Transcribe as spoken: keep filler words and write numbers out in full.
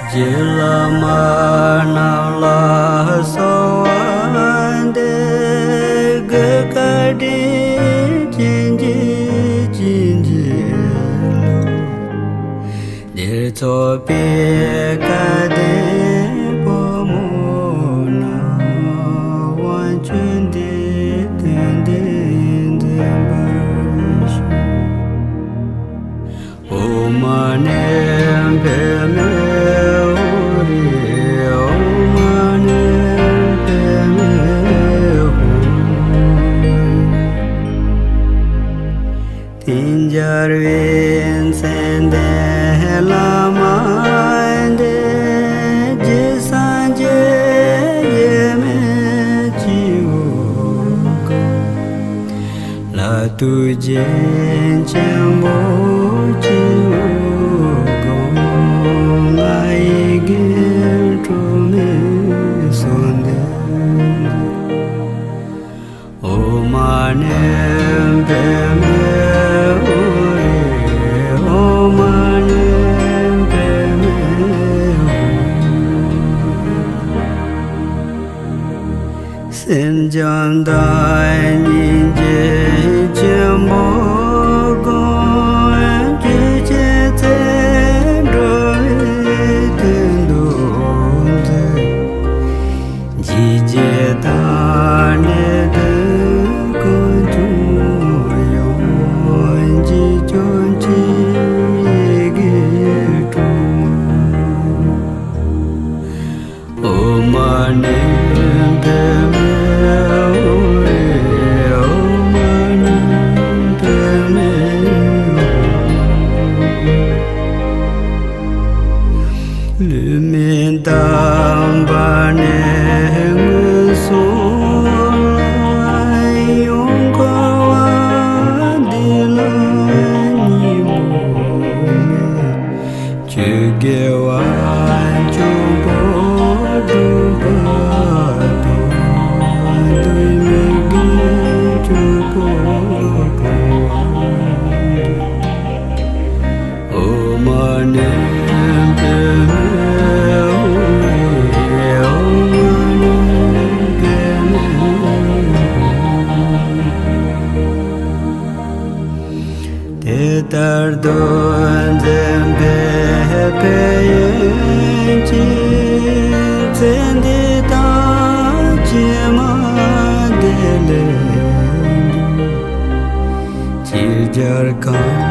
རྗེ་བླ་མ་རྣམས་ལ་གསོལ་བ་འདེབས། གུས་བཀའ་དྲིན་ཅན་གྱི་བྱིན་གྱིས་རློབས། འདིར་ཚོགས་པའི་སྐལ་ལྡན་བུ་མོ་རྣམས། དབང་ཕྱུག་འདིས་དོན་དེ་མཛད་པར་ཤོག། ཨོཾ་མ་ཎི་པདྨེ་ཧཱུྃ་རེ། ཨོཾ་མ་ཎི་པདྨེ་ཧཱུྃ་རེ། དེང་འཇར་བའི་མཚན་ལྡན་བླ་མ་འདི། རྗེ་སངས་རྒྱས་ཡེ་མེད་སྤྱི་བོ་སྒོ། ལ་ཐུགས་རྗེ་ཆེན་པོ་སྤྱི་བོ་སྒོ། ང་ཡི་དགེ་འཕྲོ་མའི་གསོལ་འདེབས། ཨོཾ་མ་ཎི་པདྨེ་ཧཱུྃ་རེ། ཨོཾ་མ་ཎི་པདྨེ་ཧཱུྃ་རེ། སེམས་ཅན་དང་སྙིང་རྗེ་ཆེན་པོ་སྒོ། རྒྱུད་ཆེན་ཚེ་འགྲོ་བའི་དོན་དུ་མཛད། འཇིགས་བྱེད་དང་ནད་གདོན་ཀུན་འཇོམས་ཡང་། འཇིགས་སྐྱོབ་སྤྱི་བོའི་དགེ་འཕྲོ་མ། ཨོཾ་མ་ཎི་པདྨེ་ཧཱུྃ་རེ། ཨོཾ་མ་ཎི་པདྨེ་ཧཱུྃ་རེ། ལུས་མེད་དམ་པ་ནས་མངོན་སུམ་ལ། ཡུམ་འཁོར་བ་འདི་ལ་ཉོན་མོངས་མེད། ཆོས་དགེ་བ་འཇུག་པོ་སྒྲུབ་པ་དང་། དུས་མིན་དགེ་བཅུ་པོ་སྤོང་བ། ཨོཾ་མ་ཎི་པདྨེ་ཧཱུྃ་རེ། ཨོཾ་མ་ཎི་པདྨེ་ཧཱུྃ་རེ། དེ་ལྟར་དུ་མཛད་པའི་ཕན་ཡོན་ཅན། ཚེ་འདི་དང་ཕྱི་མ་བདེ་ལེགས་འབྱུང་། ཅིར་སྦྱར་གང་